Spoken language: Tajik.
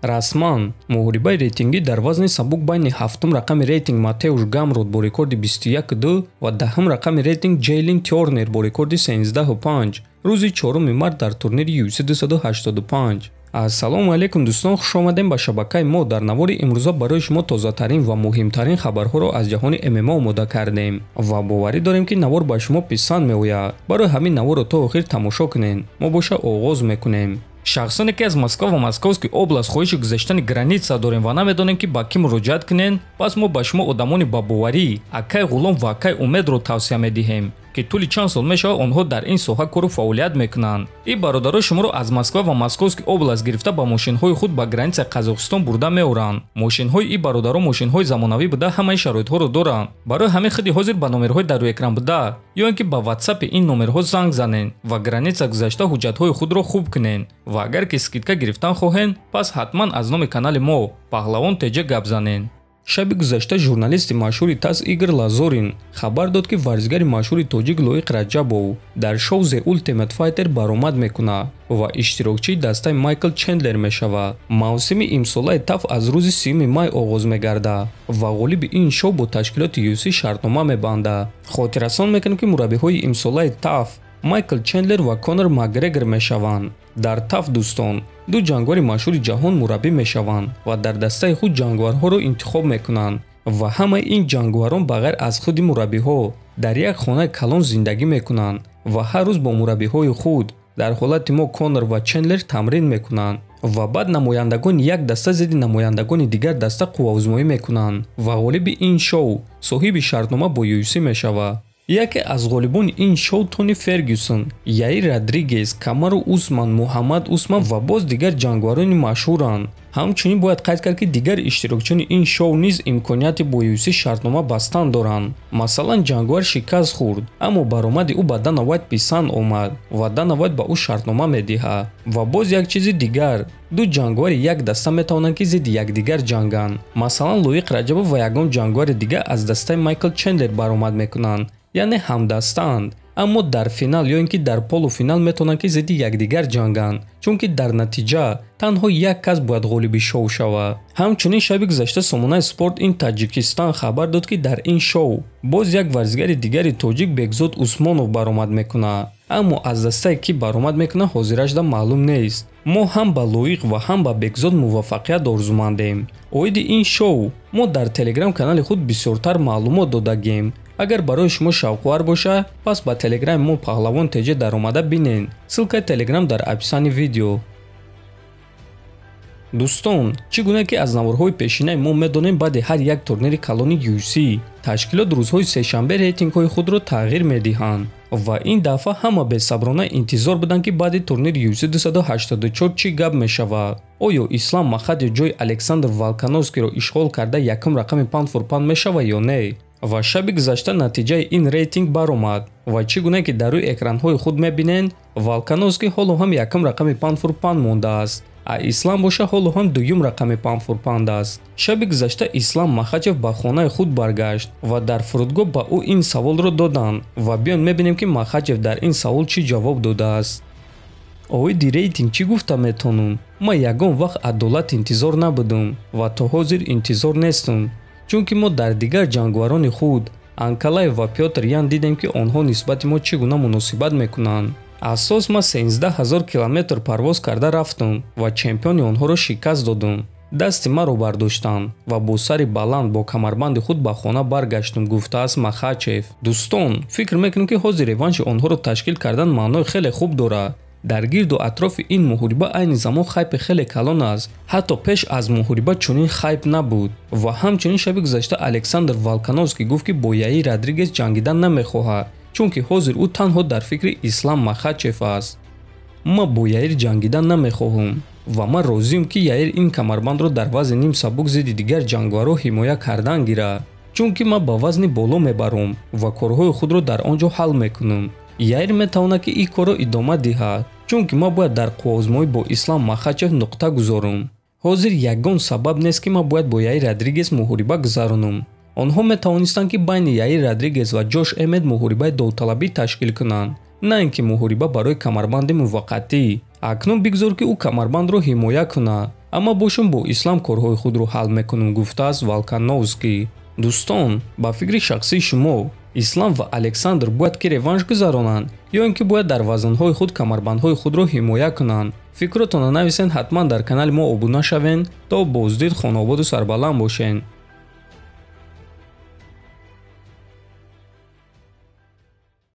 Расман муҳорибаи рейтингӣ дар вазни сабук байни ҳафтум рақами рейтинг Матеуш Гамрот бо рекорди 21-2 ва даҳум рақами рейтинг Ҷейлин Тёрнер бо рекорди 13-5 рӯзи 4 март дар турнири UFC 285. Ассалому алайкум дӯстон, хуш омадем ба шабакаи мо. Дар навори имрӯза барои шумо тозатарин ва муҳимтарин хабарҳоро аз ҷаҳони ММА омода кардем ва боварӣ дорем, ки навор ба шумо писанд меояд. Барои ҳамин наворро то охир тамошо кунед. Мо боша оғоз мекунем. Шахсоне ки аз Москва ва Московский область хоҳиши гузаштани граница дорем ва намедонем, ки ба кӣ муроҷиат кунем, пас мо ба шумо одамони ба боварӣ акай Ғулом ва акай Умедро тавсия медиҳем, ки тӯли чанд сол мешавад онҳо дар ин соҳа кору фаъолият мекунанд. Ин бародаро шуморо аз Москва ва Московский область гирифта ба мошинҳои худ ба границаи Қазоқистон бурда меоранд. Мошинҳои ин бародаро мошинҳои замонавӣ буда, ҳамаи шароитҳоро доранд. Барои ҳамин худи ҳозир ба номерҳои дар рӯи экран буда ё ин ки ба ватсапи ин номерҳо занг занед ва граница гузашта ҳуҷҷатҳои худро хуб кунед. Ва агар ки скидка гирифтан хоҳед, пас ҳатман аз номи канали мо Паҳлавон ТЖ гап занед. Шаби гузашта журналисти машҳури ТАСС Игор Лазорин хабар дод, ки варзигари машҳури тоҷик Лоиқ Раҷабов дар шоу The Ultimate Fighter баромад мекунад ва иштирокчии дастаи Майкл Чендлер мешавад. Мавсими имсолаи ТАФ аз рӯзи 3 май оғоз мегардад ва ғолиби ин шоу бо ташкилоти UFC шартнома мебандад. Хотиррасон мекунем, ки мураббиҳои имсолаи ТАФ Майкл Чендлер ва Конор Макгрегор мешаванд. Дар ТАФ, дӯстон, ду ҷангвари машҳури ҷаҳон мураббӣ мешаванд ва дар дастаи худ ҷангварҳоро интихоб мекунанд ва ҳамаи ин ҷангварон ба ғайр аз худи мураббиҳо дар як хонаи калон зиндагӣ мекунанд ва ҳар рӯз бо мураббиҳои худ, дар ҳолати мо Конор ва Чендлер, тамрин мекунанд ва баъд намояндагони як даста зидди намояндагони дигар даста қувваозмоӣ мекунанд ва ғолиби ин шоу соҳиби шартнома бо UFC мешавад. Яке аз ғолибони ин шоу Тони Фергюсон, Яир Родригес, Камару Усман, Муҳаммад Усман ва боз дигар ҷангварони машҳуранд. Ҳамчунин бояд қайд кард, ки дигар иштирокчиёни ин шоу низ имконияти бо UFC шартнома бастан доранд. Масалан, ҷангвар шикаст хӯрд, аммо баромади ӯ ба Дана Вайт писанд омад ва Дана Вайт ба ӯ шартнома медиҳад. Ва боз як чизи дигар: ду ҷангвари як даста метавонанд, ки зидди якдигар ҷанганд. Масалан, Лоиқ Раҷабов ва ягон ҷангвари дигар аз дастаи Майкл Чендлер баромад мекунанд, яъне ҳамдастаанд, аммо дар финал ё ин ки дар полуфинал метавонанд, ки зидди якдигар ҷанганд, чунки дар натиҷа танҳо як кас бояд ғолиби шоу шавад. Ҳамчунин шаби гузашта сомонаи Спорт ин Таҷикистон хабар дод, ки дар ин шоу боз як варзигари дигари тоҷик Бекзод Усмонов баромад мекунад, аммо аз дастае ки баромад мекунад, ҳозирашда маълум нест. Мо ҳам ба Лоиқ ва ҳам ба Бекзод муваффақият орзумандем. Оиди ин шоу мо дар телеграм канали худ бисёртар маълумот додагем. Агар барои шумо шавқовар бошад, пас ба телеграми мо Паҳлавон ТЖ даромада бинед. Ссылкаи телеграм дар описании видео. Дӯстон, чӣ гуна ки аз наворҳои пешинаи мо медонем, баъди ҳар як турнири калони UFC ташкилот рӯзҳои сешанбе рейтингҳои худро тағйир медиҳанд ва ин дафъа ҳама бесаброна интизор буданд, ки баъди турнири UFC 284 чӣ гап мешавад. Оё Ислам Махачев ҷои Александр Волкановскиро ишғол карда якум рақами pound for pound мешавад ё не? Ва шаби гузашта натиҷаи ин рейтинг баромад ва чӣ гуна ки дар рӯи экранҳои худ мебинед, Волкановский ҳоло ҳам якум рақами pound for pound мондааст, а Ислам боша ҳоло ҳам дуюм рақами pound for pound аст. Шаби гузашта Ислам Махачев ба хонаи худ баргашт ва дар фурудгоҳ ба ӯ ин саволро доданд ва биён мебинем, ки Махачев дар ин савол чӣ ҷавоб додааст. Оиди рейтинг чӣ гуфта метавонам? Ман ягон вақт адолат интизор набудам ва то ҳозир интизор нестам, чунки мо дар дигар ҷангварони худ Анкалаев ва Пётр Ян дидем, ки онҳо нисбати мо чӣ гуна муносибат мекунанд. Асос ман 13 000 километр парвоз карда рафтам ва чемпиони онҳоро шикаст додам. Дасти маро бардоштанд ва бо сари баланд бо камарбанди худ ба хона баргаштам, гуфтааст Махачев. Дӯстон, фикр мекунем, ки ҳозир реванши онҳоро ташкил кардан маънои хеле хуб дорад. Дар гирду атрофи ин муҳориба айни замон хайпи хеле калон аст. Ҳатто пеш аз муҳориба чунин хайп набуд. Ва ҳамчунин шаби гузашта Александр Волкановский гуфт, ки бо Яир Родригес ҷангидан намехоҳад, чунки ҳозир ӯ танҳо дар фикри Ислам Махачев аст. Ман бо Яир ҷангидан намехоҳам ва ман розиам, ки Яир ин камарбандро дар вазни ним сабук зидди дигар ҷангварҳо ҳимоя кардан гирад, чунки ман ба вазни боло мебарам ва корҳои худро дар он ҷо ҳал мекунам. Яир метавонад, ки ин корро идома диҳад, чунки ман бояд дар қувваозмоӣ бо Ислам Махачев нуқта гузорам. Ҳозир ягон сабаб нест, ки ман бояд бо Яир Родригес муҳориба гузаронам. Онҳо метавонистанд, ки байни Яир Родригес ва Ҷош Эммет муҳорибаи довталабӣ ташкил кунанд, на ин ки муҳориба барои камарбанди муваққатӣ. Акнун бигзор, ки ӯ камарбандро ҳимоя кунад. Аммо бошум бо Ислам корҳои худро ҳал мекунам, гуфтааст Волкановский. Дӯстон, ба фикри шахсии шумо, Ислам ва Александр бояд ки реванш гузаронанд ё ин ки бояд дар вазнҳои худ камарбандҳои худро ҳимоя кунанд? Фикротонро нависен, ҳатман дар канали мо обуна шавен, то боздид хонободу сарбаланд бошен.